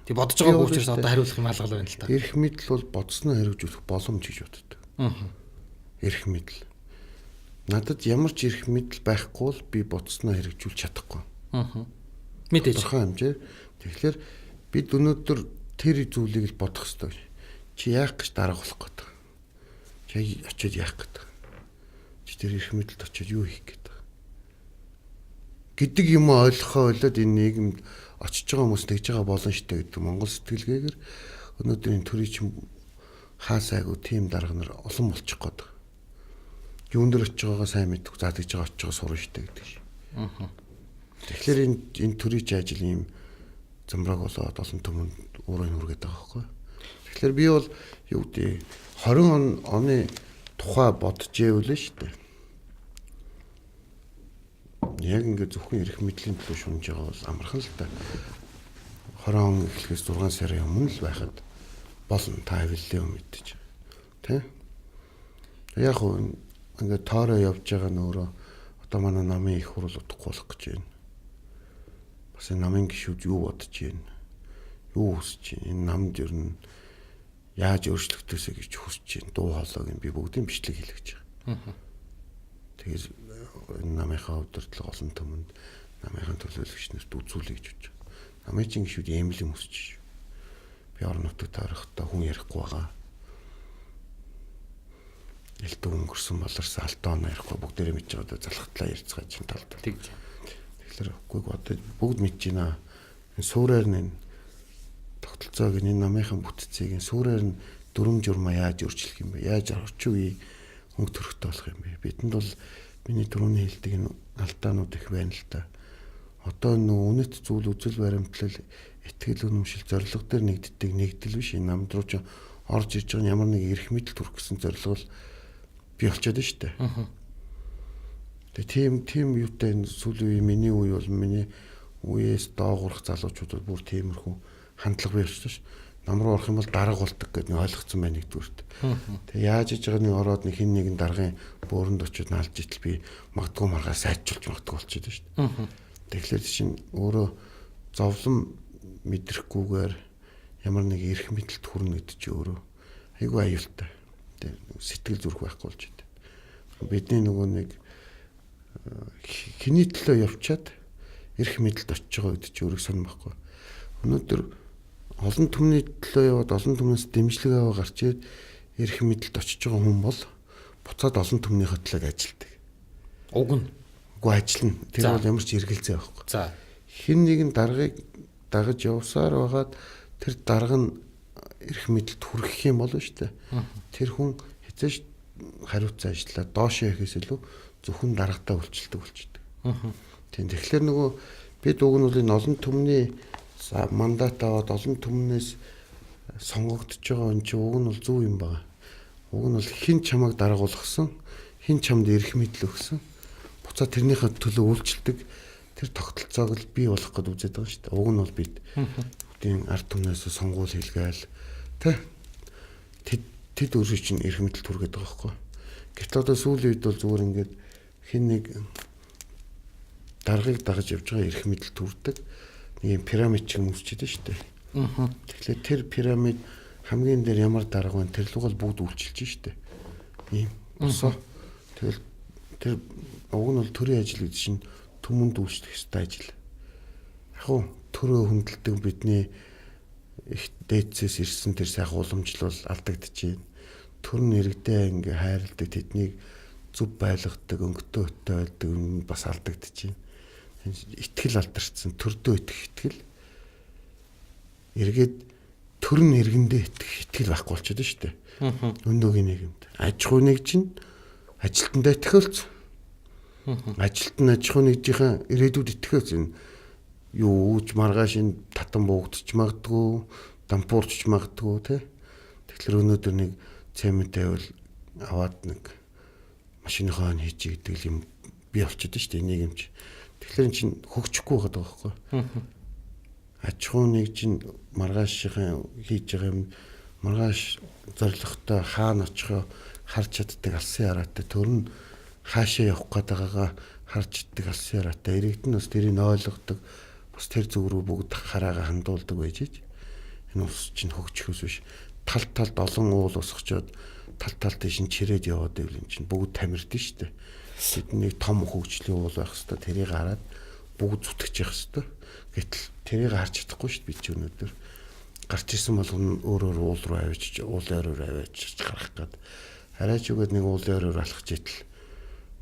Тэг бодож байгаагүй учраас одоо хариулах юм алгал байна л та.
Эрх мэдэл бол бодсноо хэрэгжүүлэх боломж гэж боддог. Эрх мэдэл. Надад ямар ч эрх мэдэл байхгүй бол би бодсноо хэрэгжүүлж чадахгүй.
Мэдээж.
Тодорхой хэмжээ. Тэгэхээр бид өнөөдөр тэр зүйлийг л бодох ёстой. Чи яах гэж дарга болох гээд байгаа. Чи очиод яах гээд байгаа. Чи тэр эрх мэдэлд очиод юу хийх гээд байгаа гэдэг юм ойлгохоо ойлоод энэ нийгэмд очиж байгаа хүмүүс тэгж байгаа болно штэ гэдэг Монгол сэтгэлгээгээр өнөөдрийн төрийн чинь хаа сайгүй тийм дарга нар олон болчих гээд байгаа. Юун дээр очиж байгаагаа сайн мэдгүй за тэгж байгаа очиж байгаа сурна штэ гэдэг шиг. Тэгэхээр энэ төрийн чинь ажил ийм замраг болоод олон түмэнд урын хүргээд байгаа байхгүй. Тэгэхээр би бол юу гэдэг 20 оны тухай бодож ивэл штэ. Яг ингээд зөвхөн эрх мэдлийн төлөө шунж байгаа бол амархан л та. 20 он эхлэхээс 6 сарын өмнө л байхад болно та хэвлэлээ мэдээж. Тэ? Яг хөө ингээд тоороо явж байгаа нь өөрөө одоо манай намын их хурал утгагүй болох гэж байна. Бас энэ намын гишүүд юу бодож байна? Юу хүсэж байна? Энэ намд ер нь яаж өөрчлөгдөөсэй гэж хүсэж байна? Дуу хоолойг нь би бүгдийн бичлэг хийлгэж байгаа. Тэгээд энэ намынхаа удирдлага олон түмэнд намынхаа төлөөлөгч нарт үзүүлэх гэж бодож байгаа. Намын чинь гишүүд ийм л юм хүсэж шүү. Би орон нутагт тойрохдоо хүн ярихгүй байгаа. Элдв өнгөрсөн болорсон алтан оноо ярихгүй бүгдээрээ мэдж байгаа даа залхатлаа ярьцгаа чинь талд.
Тэгж.
Тэгэхээр үгүй одоо бүгд мэдж байна. Энэ суураар нь тогтолцоог энэ намынхаа бүтцийг энэ суураар нь дүрм журмаа яаж өөрчлөх юм бэ? Яаж орчин үеийн өнгө төрхтэй болох юм бэ? Бидэнд бол миний түрүүний хэлдэг энэ алдаанууд их байна л та. Одоо нөө үнэт зүйл үзэл баримтлал итгэл үнэмшил зорилго дээр нэгддэг нэгдэл биш. Энэ намд руу ч орж иж байгаа ямар нэг эрх мэдэл төрөх гэсэн зорилго л бий болчиход байна шүү дээ. Тэгээ тийм юутай энэ сүүлийн үе миний үе бол миний үеэс доогуурх залуучууд бол бүр тиймэрхүү хандлага бий болчихсон шүү. Нам руу орох юм бол дарга болдог гэдэг нэг ойлгоцсон байна нэгдүгüрт. Тэгээ яаж иж байгаа нэг ороод нэг хин нэгэн даргын бөөрөнд очиод наалж итл би магадгүй маргаа сайжруулж магадгүй болчиход байна шүү дээ. Тэгэхээр чинь өөрөө зовлон мэдрэхгүйгээр ямар нэг эрх мэдэлд хүрнэ гэдэг чинь өөрөө айгүй аюултай. Тэг сэтгэл зүрх байхгүй болж байна. Бидний нөгөө нэг Хэний төлөө явчаад эрх мэдэлд очиж байгаа гэдэг чи өөрийг сонь байхгүй. Өнөөдөр олон түмний төлөө яваад олон түмнээс дэмжлэг аваа гарч ирээд эрх мэдэлд очиж байгаа хүн бол буцаад олон түмнийхээ төлөө ажилдаг.
Уг нь.
Үгүй ажиллана. Тэр бол ямар ч эргэлзээ байхгүй.
За.
Хэн нэгэн даргаыг дагаж явсаар байгаад тэр дарга нь эрх мэдэлд хүрэх юм болно шүү дээ. Тэр хүн хизээш хариуцсан ажиллаа доошоо ихэс илүү зөвхөн даргатаа үйлчлдэг болчихдээ. Тийм, тэгэхээр нөгөө бид уг нь бол энэ олон түмний мандат аваад олон түмнээс сонгогдож байгаа юм чи уг нь бол зөв юм байна. Уг нь бол хэн чамайг даргуулгасан, хэн чамд эрх мэдэл өгсөн, буцаа тэрнийхээ төлөө үйлчлдэг тэр тогтолцоог л бий болох гээд үзээд байгаа шүү дээ. Уг нь бол бид бүгдийн ард түмнээс сонгуул хийлгээл тэ тэд өөрсдөө чинь эрх мэдэл түргээд байгаа байхгүй. Гэтэл одоо сүүлийн үед бол зүгээр ингээд хэн нэг даргаыг дагаж явж байгаа эрх мэдэл төрдөг нэг юм пирамид чиг үүсчихэд шүү дээ. Тэгэхээр тэр пирамид хамгийн дээр ямар дарга байна тэр лугаал бүгд үйлчилж шүү дээ. Ийм босоо. Тэгэл тэр уг нь бол төрийн ажил гэдэг чинь түмэнд үйлчлэх ёстой ажил. Яг уу төрөө хүндэлдэг бидний их дээдсээс ирсэн тэр сайхан уламжлал алдагдчихээн. Төр нь иргэдээ ингээ хайрладаг, тэднийг зөв байлгадаг, өнгөтөө өтөө байдаг юм бас алдагдчихээн. Итгэл алдарсан, төрдөө итгэх итгэл. Эргээд төр нь иргэндээ итгэх итгэл байхгүй болчиход шүү дээ. Өнөөгийн нийгэмд аж ахуй нэг чинь ажилтнаа итгэхэлц. Ажилт нь аж ахуй нэгжийнхээ ирээдүйд итгэхэлц. Энэ юу үүж маргааш энэ татан буугдчих магадгүй, дампуурч магадгүй тий. Тэгэхээр өнөөдөр нэг цемент тавиул аваад нэг машиныхоо хон хийчих гэдэг юм бий болчиход шүү дээ нийгэмч. Тэгэхээр эн чинь хөгжихгүй байгаа байхгүй. Аж ахуй нэг чинь маргаашийн хийж байгаа юм маргааш зоригтой хаана очихоо харж чаддаг алсын хараатай, төр нь хаашаа явах гээд байгаагаа харж чаддаг алсын хараатай, иргэд нь бас тэрийг ойлгодог, бас тэр зүг рүү бүгд хараагаа хандуулдаг байж ич энэ улс чинь хөгжихөөс биш тал талд олон уул усгчоод тал тал тийш нь чирээд яваад байвал энэ чинь бүгд тамирдэн шүү дээ. Тэдний том хөгжлийн уул байх хэвээр тэрийг хараад бүгд зүтгэж явах хэвээр. Гэтэл тэрийг харж чадахгүй шүү дээ би чи өнөөдөр. Гарч ирсэн болгоно өөр өөр уул руу авчиж, уул ойроор авчиж гарах гээд. Хараач үгээд нэг уулын ойроор алхаж итэл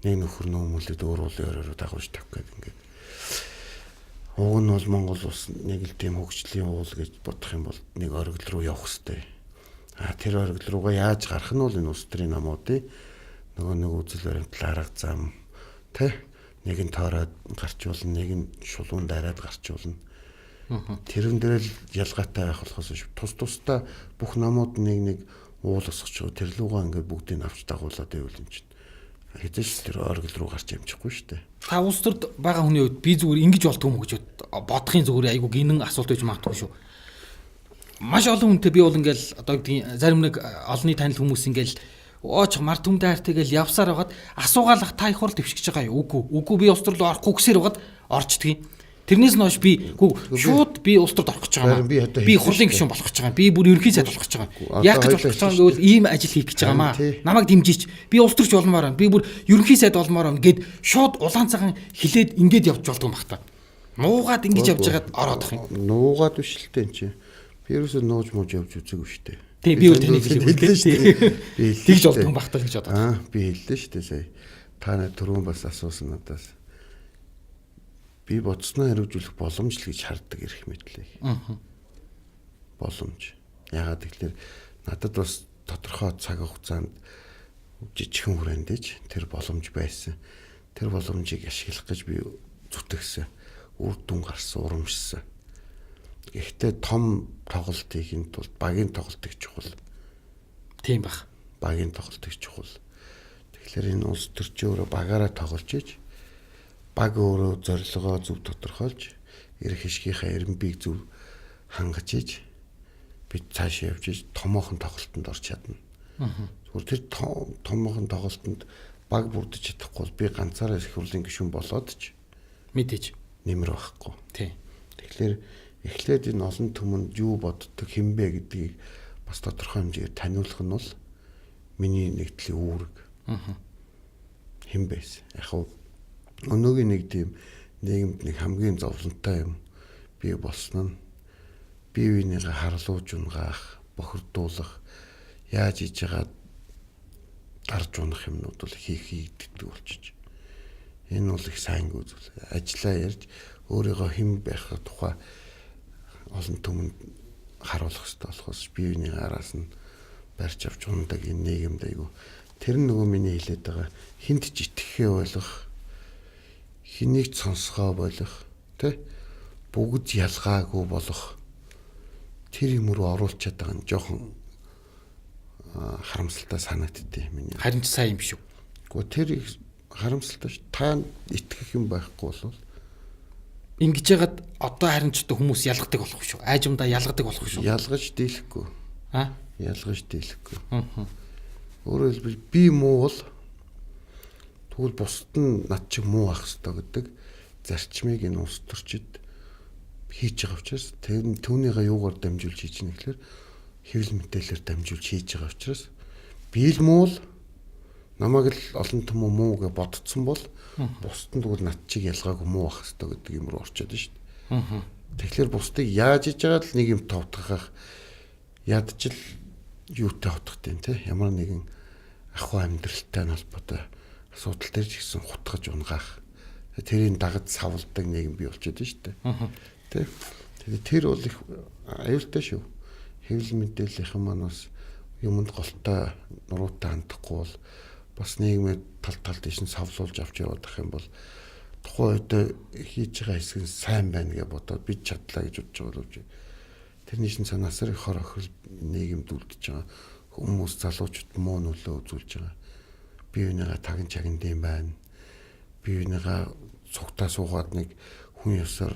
нэг нөхөр нөөмөлөд өөр уулын ойроор дагуулж тавих гээд ингээд. Уг нь бол Монгол улс нэг л тийм хөгжлийн уул гэж бодох юм бол нэг оргил руу явах хэвээр. А тэр оргил руугаа яаж гарах нь бол энэ улс төрийн намуудын нөгөө нэг үзэл баримтлал арга зам тэ нэг нь тоороод гарч болно, нэг нь шулуун дараад гарч болно. Тэрэн дээр л ялгаатай байх болохоос биш. Тус тусдаа бүх намууд нэг нэг уул босгоч тэр лугаа ингээд бүгдийг авч дагуулад байвал юм чинь хэзээ ч тэр оргил руу гарч амжихгүй шүү дээ.
Та улс төрд байгаа хүний хувьд би зүгээр ингэж болдгоо юм гэж бодохын зүгээр айгу гинэн асуулт байж магадгүй шүү. Маш олон хүнтэй би бол ингээл одоо гэдгийг зарим нэг олонний танил хүмүүс ингээл ооч мар түмдээ хайртай гэл явсаар байгаад асуугаалах та их хурл дэвшиж байгаа юу? Үгүй. Үгүй би улс төр рүү орохгүй гэсээр байгаад орчдгийг. Тэрнээс нь хойш би шууд би улс төрд орох гэж байгаа юм. Би хурлын гишүүн болох гэж байгаа юм. Би бүр ерөнхий сайд болох гэж байгаа юм. Яг гэж болох гэж байгаа юм гэвэл ийм ажил хийх гэж байгаа маа. Намайг дэмжиж би улс төрч болмоор байна. Би бүр ерөнхий сайд болмоор байна гэд шууд улаан цагаан хилээд ингээд явж болдгоо юм бах та. Нуугаад ингэж явж байгаад ороод ах юм.
Нуугаад биш л дээ энэ чинь. Би ерөөсөө нууж мууж явж үзээгүй шүү дээ.
Тийм би өөр таныг хэлээ шүү дээ.
Би хэллээ.
Тэгж болдгоо юм бах та гэж бодоод.
Аа би хэллээ шүү дээ сая. Та нар түрүүн бас асуусан надаас. Би бодсноо хариуцуулах боломж л гэж хардаг эрх мэдлийг. Боломж. Яагаад гэвэл надад бас тодорхой цаг хугацаанд жижигхэн хүрээндэж тэр боломж байсан. Тэр боломжийг ашиглах гэж би зүтгэсэн. Үр дүн гарсан, урамшсан. Гэхдээ том тоглолт хийхин тулд багийн тоглолт их чухал.
Тийм бах.
Багийн тоглолт их чухал. Тэгэхээр энэ улс төрчийн өөрөө багаараа тоглож иж баг өөрөө зорилгоо зөв тодорхойлж эрх хишгийнхаа эренбийг зөв хангаж иж бид цааш явж иж томоохон тоглолтод орч чадна. Зүгээр тэр томоохон тоглолтод баг бүрдэж чадахгүй бол би ганцаараа их хурлын гишүүн болоод ч
мэдээж
нэмэр байхгүй.
Тийм.
Тэгэхээр эхлээд энэ олон түмэнд юу боддог хинбэ гэдгийг бас тодорхой хэмжээгээр таниулах нь бол миний нэгдлийн үүрэг. Хэн байсан. Яг хав Өнөөгийн нэг тийм нийгэмд нэг хамгийн зовлонтой юм бий болсон нь бие биенийгээ харлууж унгаах, бохирдуулах, яаж хийж байгаа дарж унах юмнууд бол хийгддэг болчих. Энэ бол их сайнгүй зүйл. Ажлаа ярьж өөрийгөө хэн байх тухай олон түмэнд харуулах хэрэгтэй болохоос бие биенийгээ араас нь барьж авч ундаг энэ нийгэмд айгу. Тэр нь нөгөө миний хэлээд байгаа хинт ч итгэхээ болох, хэнийг ч сонсгоо болох, тэ бүгд ялгаагүй болох тэр юм руу оруулчаад байгаа нь жоохон харамсалтай санагддээ миний.
Харин ч сайн юм шүү.
Гэхдээ тэр их харамсалтай ш. Та итгэх юм байхгүй бол
ингэж яагаад одоо харин ч одоо хүмүүс ялгадаг болох шүү. Аажимдаа ялгадаг болох шүү.
Ялгаж дийлэхгүй.
Аа?
Ялгаж дийлэхгүй. Өөрөөр хэлбэл би муу бол тэгвэл бусд нь над чиг муу байх ёстой гэдэг зарчмыг энэ улс төрчид хийж байгаа учраас тэр түүнийгээ юугаар дамжуулж хийж ийм гэхээр хэвлэл мэдээлэлээр дамжуулж хийж байгаа учраас би л муу л намайг л олон түмэн муу гэж бодцсон бол бусд нь тэгвэл над чиг ялгаагүй муу байх ёстой гэдэг юм руу орчод шүү дээ. Тэгэхээр бусдыг яаж хийж байгаа л нэг юм товтгох ядчил юутай хутгах юм те ямар нэгэн ахуй амьдралтай холбоотой асуудал дээр ч гэсэн хутгаж унгаах тэрийг дагаж савладаг нийгэм бий болчиход шүү дээ. Тэ. Тэгээд тэр бол их аюултай шүү. Хэвлэл мэдээллийнхэн маань бас юмд голтой нуруутай хандахгүй бол бас нийгмээ тал тал тийш нь савлуулж авч яваад ах юм бол тухайн үед хийж байгаа хэсэг нь сайн байна гэж бодоод бид чадлаа гэж бодож байгаа боловч тэрний шин цанаасаар их хор охирол нийгэмд үлдэж байгаа. Хүмүүс залуучууд муу нөлөө үзүүлж байгаа. Би энийгээ тагн чагнад юм байна. Би энийгээ цугтаа суугаад нэг хүн ёсоор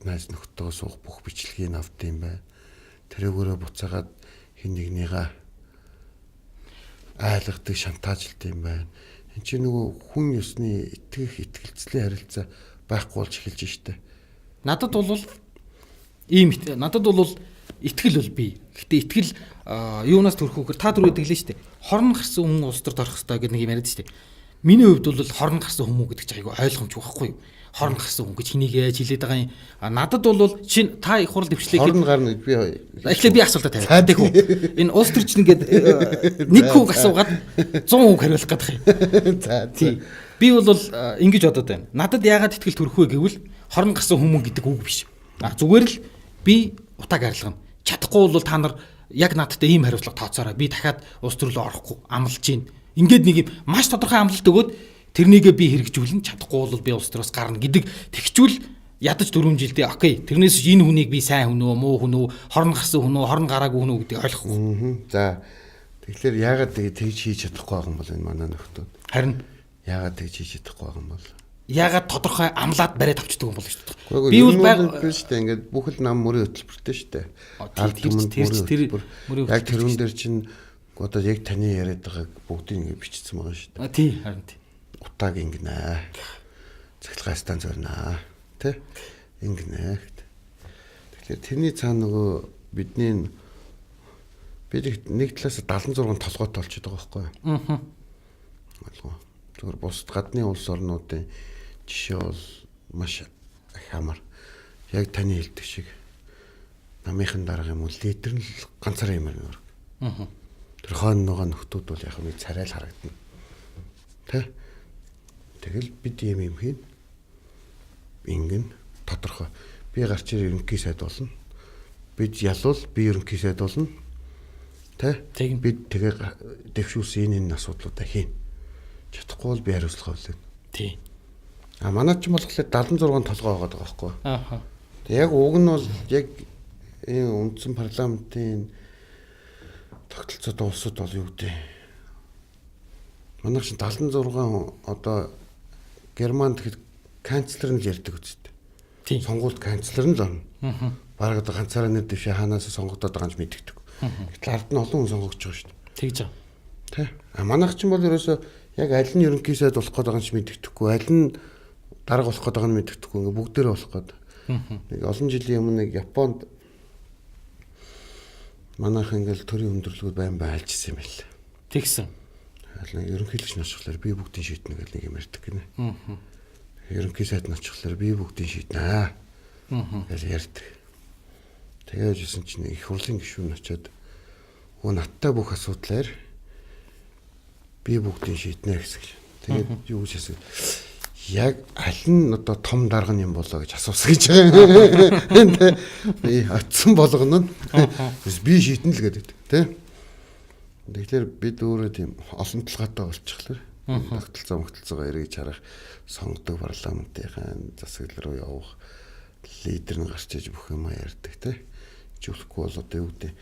найз нөхдөйгөө суух бүх бичлэгийг авд юм байна. Тэрөөгөөрөө буцаагаад хин нэгнийгээ айлгадаг, шантаажилт юм байна. Энд чинь нөгөө хүн ёсны итгэх, итгэлцлийн харилцаа байхгүй болж эхэлж штэ.
Надад бол ийм надад бол итгэл бол бий. Гэтэ итгэл юунаас төрөх вэ гэхээр та түрүү дэглээ штэ. Хорн гарсан хүн улс төрд орох ёстой гэдэг нэг юм яриад штэ. Миний хувьд бол хорн гарсан хүмүү гэдэг чинь айгүй ойлгомжгүй байхгүй юу? Хорн гарсан хүн гэж хэнийг яаж хэлээд байгаа юм? Надад бол чинь та их хурал дэвшлээ
хорн гарна гэж би
эхлээд би асуултаа тавиад. Тэг үү. Энэ улс төрч ингээд нэг хүн асуугаад 100 хүн хариулах гэдэг юм.
За
тий. Би бол ингэж бодод байна. Надад яагаад итгэл төрөх вэ гэвэл хорн гарсан хүмүү гэдэг үг биш. Зүгээр л би утааг арилгана. Чадахгүй бол та нар яг надтай ийм хариуцлага тооцоорой. Би дахиад улс төрлөө орохгүй амлаж гин. Ингээд нэг юм маш тодорхой амлалт өгөөд тэрнийгээ би хэрэгжүүлнэ. Чадахгүй бол би улс төрөөс гарна гэдэг тэгчүүл ядаж 4 жилдээ окей. Тэрнээс энэ хүнийг би сайн хүн үү, муу хүн үү, хорн гарсан хүн үү, хорн гараагүй хүн үү гэдгийг ойлгохгүй.
За тэгэхээр яагаад тэгж хийж чадахгүй байгаа юм бол энэ манай нөхдүүд?
Харин
яагаад тэгж хийж чадахгүй байгаа юм бол?
Яагаад тодорхой амлаад бариад авчдаг юм бол шүү
дээ. Би бол байг шүү дээ. Ингээд бүхэл нам мөрийн хөтөлбөртэй шүү дээ.
Ард түмэнд мөрийн хөтөлбөр.
Яг тэрүүн дээр чинь одоо яг таны яриад байгааг бүгдийг ингээд бичсэн байгаа шүү дээ.
Тий, харин тий.
Утааг ингэнэ. Цахилгаан станц барина. Тэ? Ингэнэ. Тэгэхээр тэрний цаана нөгөө бидний бид нэг талаас 76 толгойтой болчиход байгаа байхгүй юу?
Аа.
Ойлгоо. Зүгээр бусд гадны улс орнуудын жишээ бол маш амар. Яг таны хэлдэг шиг намынхан дарга юм уу лидер нь ганцаараа юм байна.
Аа.
Тэр хойно байгаа нөхдүүд бол яг нэг царай л харагдана. Тэ? Тэгэл бид юм юм хийн. Ингэн тодорхой. Би гарч ирээ ерөнхий сайд болно. Бид ялвал би ерөнхий сайд болно. Тэ? Бид тэгээ дэвшүүлсэн энэ асуудлуудаа хийн. Чадахгүй бол би хариуцлага хүлээнэ.
Тий.
А манай ч юм болохоор 76 толгой байгаа байхгүй.
Аа.
Тэг яг уг нь бол яг энэ үндсэн парламентын тогтолцоотой улсууд бол юу гэдэг. Манайх чинь 76 одоо Германд гэхэд канцлер нь л ярьдаг үстэй.
Тий.
Сонгуульд канцлер нь л орно.
Аа.
Бараг одоо ганцаараа нэр дэвшээ хаанаас сонгогдоод байгаа юм ч мэддэг. Гэтэл ард нь олон хүн сонгогдож байгаа шүү дээ.
Тэгж байгаа.
Тэ. А манайх ч юм бол ерөөсөө яг аль нь ерөнхий сайд болох гээд байгаа юм ч мэддэхгүй, аль нь дарга болох гээд байгаа нь мэддэхгүй, ингээ бүгдээрээ болох гээд. Нэг олон жилийн өмнө нэг Японд манайх ингээл төрийн өндөрлөгүүд байн байн альжсэн юм байл.
Тэгсэн.
Аль нэг ерөнхийлөгч нь болохоор би бүгдийг шийднэ гэл нэг юм ярьдаг гинэ. Ерөнхий сайд нь очихлоор би бүгдийг шийднэ. Гэж ярьдаг. Тэгээд жисэн чинь их хурлын гишүүн очиод өө надтай бүх асуудлаар би бүгдийг шийднэ гэсэн. Тэгээд юу гэж хэлсэн. Яг аль нь одоо том дарга юм болоо гэж асуусан гэж байгаа. Би очисон болгоно нь би шийднэ л гэдэг тий. Тэгэхээр бид өөрөө тийм олон толгойтой болчихлоо. Тогтолцоо могтолцоогоо эргэж харах, сонгодог парламентын засаглал руу явах лидер нь гарч иж бүх юм ярьдаг тий. Жиглэхгүй бол одоо юу гэдэг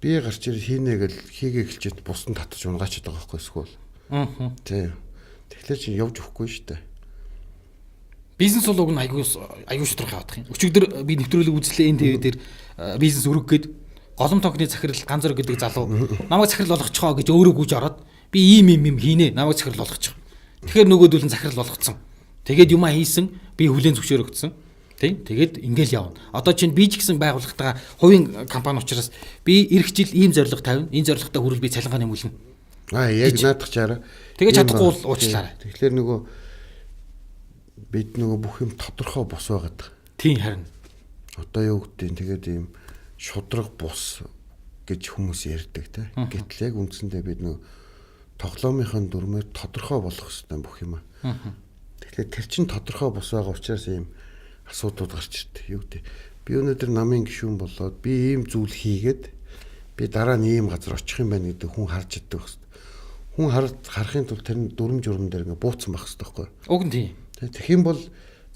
би гарч ир хийнэ гэл хийгээ эхэлчихэд бус нь татаж унгаачаад байгаа байхгүй эсвэл. Тий. Тэгэхээр чи явж өгөхгүй шүү дээ.
Бизнес бол уг нь айгүй шудраг явах юм. Өчигдөр би нэвтрүүлэг үзлээ энэ ТV дээр бизнес өрөг гээд голом тонхны захирал Ганзөр гэдэг залуу намайг захирал болгочихоо гэж өөрөө гүйж ороод би ийм ийм юм хийнэ намайг захирал болгочих. Тэгэхээр нөгөөдөл нь захирал болгоцсон. Тэгээд юмаа хийсэн би хүлээн зөвшөөрөгдсөн. Тийм. Тэгээд ингээл явна. Одоо чинь би ч гэсэн байгууллагатайгаа хувийн компани учраас би эх жил ийм зорилго тавина. Энэ зорилготой хүрвэл би цалингаа нэмүүлнэ.
Аа яг наадах чаараа.
Тэгээд чадахгүй бол уучлаарай.
Тэгэхээр нөгөө бид нөгөө бүх юм тодорхой бус байгаад.
Тийм харин.
Одоо юу гэдэг тэгээд ийм шудраг бус гэж хүмүүс ярьдаг те. Гэтэл яг үндсэндээ бид нөгөө тоглоомынхаа дүрмээр тодорхой болох хэрэгтэй бүх юм. Тэгэхээр тэр чин тодорхой бус байгаа учраас ийм асуудлууд гарч ирдэг. Юу гэдэг би өнөөдөр намын гишүүн болоод би ийм зүйл хийгээд би дараа нь ийм газар очих юм байна гэдэг хүн харж чаддаг байх хэрэгтэй. Хүн харахын тулд тэр дүрм журм дээр ингээ бууцсан байх хэрэгтэй байхгүй юу?
Уг нь тийм.
Тэгэх юм бол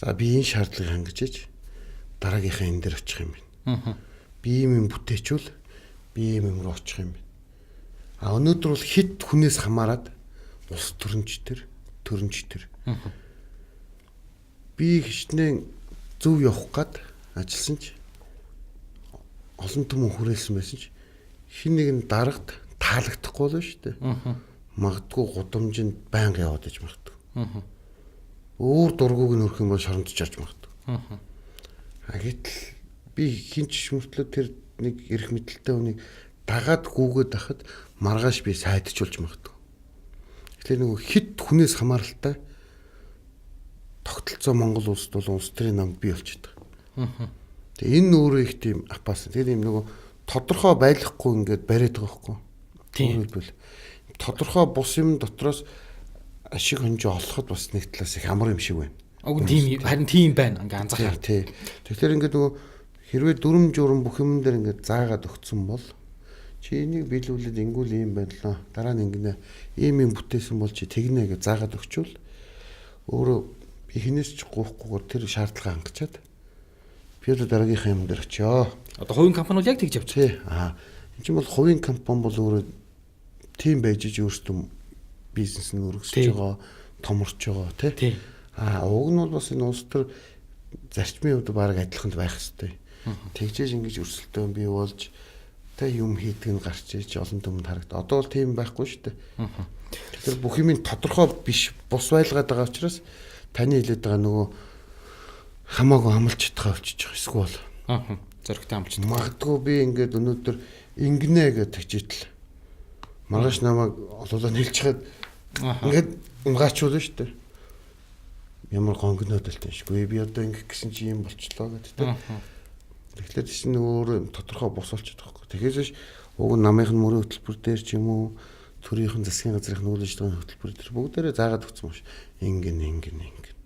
за би энэ шаардлагыг хангаж иж дараагийнхаа энэ дээр очих юм байна. Би ийм юм бүтээчвэл би ийм юм руу очих юм байна. А өнөөдөр бол хит хүнээс хамаарат улс төрөнч төр, төрөнч төр. Би хичнээн зөв явах гад ажилласан ч олон түмэн хүрээлсэн байсан ч хин нэг нь дарагт таалагдахгүй л шүү дээ. Магадгүй гудамжинд байнга яваад иж магадгүй. Өөр дургуг нь өрөх юм бол шоромдож орж магадгүй. А гэтэл би хин ч мөртлөө тэр нэг эрх мэдэлтэй хүнийг дагаад гүгээд байхад маргааш би сайдчулж магадгүй. Тэгэхээр нөгөө хит хүнээс хамааралтай тогтолцоо Монгол улсд бол улс төрийн намд бий болчихдог. Тэгээ энэ өөрөө их тийм апаас. Тэгээд ийм нөгөө тодорхой байлахгүй ингээд бариад байгаа байхгүй.
Тийм.
Тодорхой бус юм дотроос ашиг хонжоо олоход бас нэг талаас их амар юм шиг байна.
Уг нь тийм харин тийм байна. Ингээ анзаарах.
Тий. Тэгэхээр ингээд нөгөө хэрвээ дүрм журм бүх юм дээр ингээд заагаад өгцөн бол чи энийг биелүүлээд ингүүл ийм байдлаа. Дараа нь ингэнэ ийм юм бүтээсэн бол чи тэгнэ гэж заагаад өгчвөл өөрөө би хинээс ч гуйхгүйгээр тэр шаардлага хангачаад би одоо дараагийнхаа юм дээр очиё.
Одоо хувийн компани бол яг тэгж явж
байгаа. Аа энэ чинь бол хувийн компани бол өөрөө тийм байж иж өөрсдөө бизнес нь өргөсөж байгаа, томорч байгаа тий. Аа уг нь бол бас энэ улс төр зарчмын хувьд баг адилхан байх хэвээр. Тэгжээж ингэж өрсөлдөөн бий болж тэ юм хийдэг нь гарч иж олон түмэнд харагд. Одоо бол тийм байхгүй шүү дээ. Тэгэхээр бүх юм тодорхой биш бус байлгаад байгаа учраас таны хэлээд байгаа нөгөө хамаагүй амлж чадхаа болчихж байгаа. Эсвэл
зоригтой амлж чадах.
Магадгүй би ингээд өнөөдөр ингэнэ гэж тэгжээтэл маргааш намайг олоолаа нийлчихэд ингээд унгаачуулна шүү дээ. Ямар гонгноод л тэншгүй. Би одоо ингэх гэсэн чи юм болчлоо гэдэг тэ. Тэгэхээр чинь өөрөө тодорхой бус болчиход байгаа байхгүй. Тэгэхээр уг нь намынх нь мөрийн хөтөлбөр дээр ч юм уу төрийнхэн засгийн газрын үйл ажиллагааны хөтөлбөр дээр бүгдээрээ заагаад өгсөн юм шиг. Ингэн ингэн ингэн.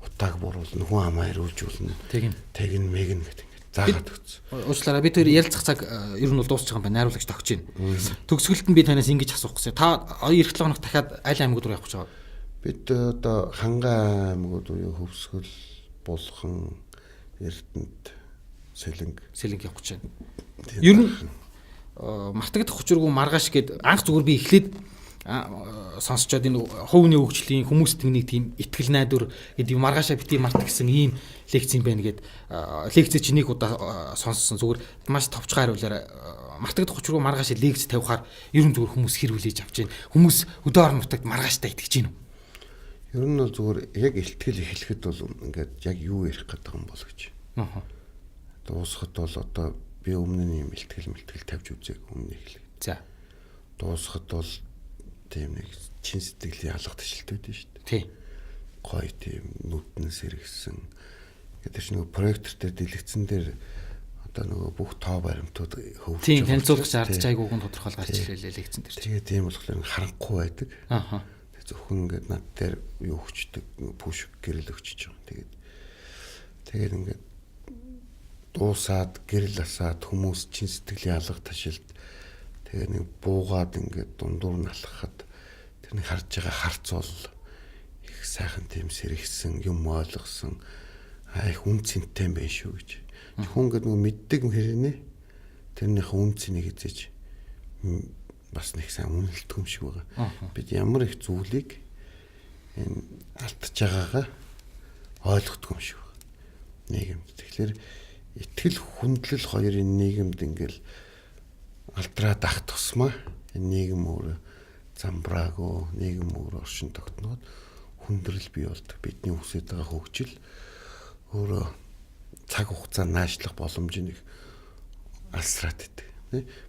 Утааг буруулна, хүн амаа хариулжуулна.
Тэгнь.
Тэгнь мэгнэ гэдэг ингээд заагаад өгсөн.
Уучлаарай би тэр ярилцах цаг ер нь бол дуусчих юм байна. Найруулагч тогтож байна. Төгсгөлд нь би танаас ингэж асуух гэсэн. Та эх 7 хоногт дахиад аль аймагуд руу явах гэж байгаа?
Бид одоо Хангай аймагуд буюу Хөвсгөл, Булхан, Эрдэнэт, Сэлэнг.
Сэлэнг явах гэж байна. Ер нь мартагдах учиргүй маргааш гээд анх зүгээр би эхлээд сонсчоод энэ хувийн хөгжлийн хүмүүст нэг тийм итгэл найдвар гэдэг маргаашаа бити март гэсэн ийм лекц юм байна гэд лекцээ чи нэг удаа сонссон зүгээр маш товчхон хариулаарай. Мартагдах учиргүй маргааш лекц тавихаар ер нь зүгээр хүмүүс хэр хүлээж авч байна. Хүмүүс өдөө орон нутагт маргааштай итгэж байна уу?
Ер нь бол зүгээр яг илтгэл эхлэхэд бол ингээд яг юу ярих гэдэг юм бол гэж. Дуусахад бол одоо би өмнө нь юм илтгэл мэлтгэл тавьж үзээг өмнө эхлэв.
За.
Дуусахад бол тийм нэг чин сэтгэлийн алга ташлт байдаг шүү дээ.
Тий.
Гоё тийм нүдэн сэргсэн. Тэгээд тэр чинь нөгөө проектор дээр дэлгэцэн дээр одоо нөгөө бүх тоо баримтууд
хөвж байгаа. Тийм танилцуулах шаардж айгууг нь тодорхойл гарч ирлээ лекцэн дээр.
Тэгээд тийм болохоор харанхуй байдаг. Аа. Тэгээд зөвхөн ингээд над дээр юу өгчдөг, пүш гэрэл өгчөж байгаа. Тэгээд ингээд дуусаад гэрэл асаад хүмүүс чин сэтгэлийн алга ташилт тэгээ нэг буугаад ингээд дундуур нь алхахад тэрний харж байгаа харц бол их сайхан тийм сэрэгсэн юм ойлгосон их үн цэнтэй юм байна шүү гэж. Хүн ингээд нөгөө мэддэг хэрнээ тэрнийхээ үн цэнийг эзэж бас нэг сайн үнэлдэг юм шиг байгаа. Бид ямар их зүйлийг энэ алдчихж байгаагаа ойлгодог юм шиг байна. Нийгэмд. Тэгэхээр итгэл хүндлэл хоёрын нийгэмд ингээл алдраад ах тусмаа энэ нийгэм өөрөө замбраагүй, нийгэм өөрөө оршин тогтноод хүндрэл бий болдог. Бидний хүсэж байгаа хөгжил өөрөө цаг хугацаа наашлах боломж нэг алсраад идэг.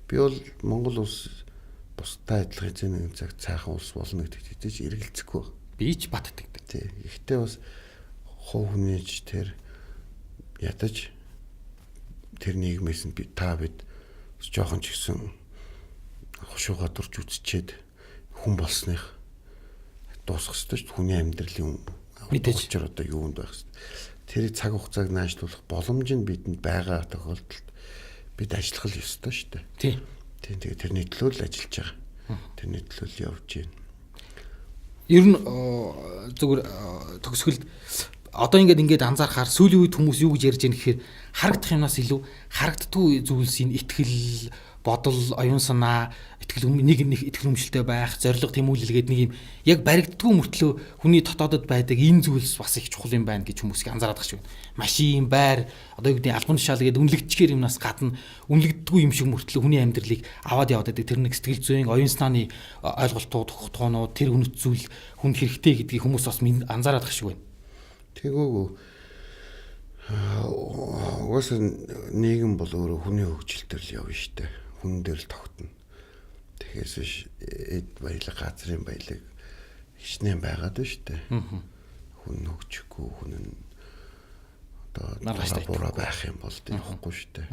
Би бол Монгол улс бусдаа адилхан эзэн нэгэн цаг цаахан улс болно гэдэгт хэзээ ч эргэлзэхгүй байна.
Би ч баттдаг.
Тий. Гэхдээ бас хувь хүнийч тэр ядаж тэр нийгмээс нь та бид жоохон ч гэсэн хошууга дурж үзчихэд хүн болсных дуусах ёстой шүү дээ. Хүний амьдралын учир одоо юунд байх ёстой. Тэр цаг хугацааг наашлуулах боломж нь бидэнд байгаа тохиолдолд бид ажиллах л ёстой шүү дээ.
Тийм.
Тийм, тэгээ тэрний төлөө л ажиллаж байгаа. Тэрний төлөө л явж байна.
Ер нь зүгээр төгсгөлд одоо ингээд анзаархаар сүүлийн үед хүмүүс юу гэж ярьж байгаа гэхээр харагдах юмнаас илүү харагддгүй зүйлсийн итгэл, бодол, оюун санаа, итгэл нэг нэг итгэл үнэмшилтэй байх, зориг тэмүүлэл гэдэг нэг юм яг баригддгүй мөртлөө хүний дотоодод байдаг энэ зүйлс бас их чухал юм байна гэж хүмүүс их анзаараад байгаа шиг байна. Машин, байр, одоо юу гэдэг албан тушаал гэдэг үнэлэгдэхээр юмнаас гадна үнэлэгддгүй юм шиг мөртлөө хүний амьдралыг аваад яваад байдаг. Тэр нэг сэтгэл зүйн, оюун санааны ойлголтууд, тогтоонууд, тэр үнэт зүйл хүнд хэрэгтэй гэдгийг хүмүүс бас анзаараад байгаа шиг байна.
Тэгвэл угаасаа нийгэм бол өөрөө хүний хөгжил төр л явна шүү дээ. Хүн дээр л тогтно. Тэгэхээс биш эд баялаг, газрын баялаг хичнээн байгаад байна шүү дээ. Хүн хөгжихгүй, хүн нь одоо буруу байх юм бол явахгүй шүү дээ.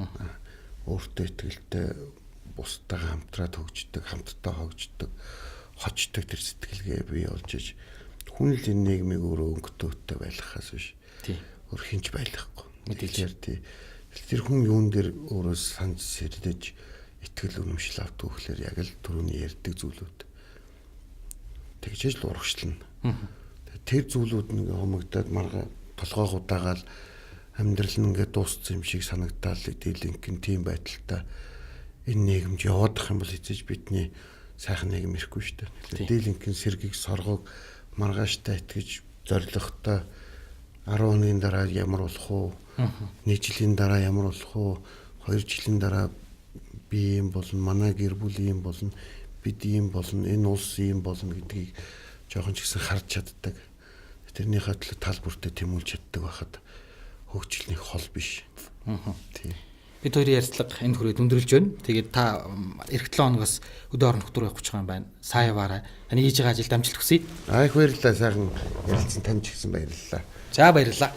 Өөртөө итгэлтэй бусдаагаа хамтраад хөгждөг, хамтдаа хөгждөг, хождог тэр сэтгэлгээ бий болж иж хүн л энэ нийгмийг өөрөө өнгөтөөтэй байлгахаас биш. Өөр хинч байлгахгүй. Тэгэхээр тий. Тэр хүн юун дээр өөрөө санаж сэрлэж итгэл үнэмшил авдаг гэхлээр яг л түрүүний ярьдаг зүйлүүд. Тэгжээж л урагшлна. Тэр зүйлүүд нэг хомогдоод марга толгойгуудагаал амьдрал нь ингээд дууссан юм шиг санагдаал дийлэнх нь тийм байдалтай энэ нийгэмд яваадах юм бол эцэж бидний сайхан нийгэм ирэхгүй шүү дээ. Тэгэхээр дийлэнх нь сэргийг соргог маргааштай итгэж зоригтой 10 хоногийн дараа ямар болох уу? 1 жилийн дараа ямар болох уу? 2 жилийн дараа би юм болно, манай гэр бүл юм болно, бид юм болно, энэ улс юм болно гэдгийг жоохон ч гэсэн харж чаддаг. Тэрнийхээ төлөө тал бүртээ тэмүүлж чаддаг байхад хөгжил нэг хол биш.
Тийм. Бид хоёрын ярилцлага энд хүрээд өндөрлөж байна. Тэгээд та эх 7 хоногоос өдөө орон нутгаар явах гэж байгаа юм байна. Сайн яваарай. Таны хийж байгаа ажилд амжилт хүсье.
Аа их баярлалаа. Сайхан ярилцсан тань ч гэсэн баярлалаа.
За баярлалаа.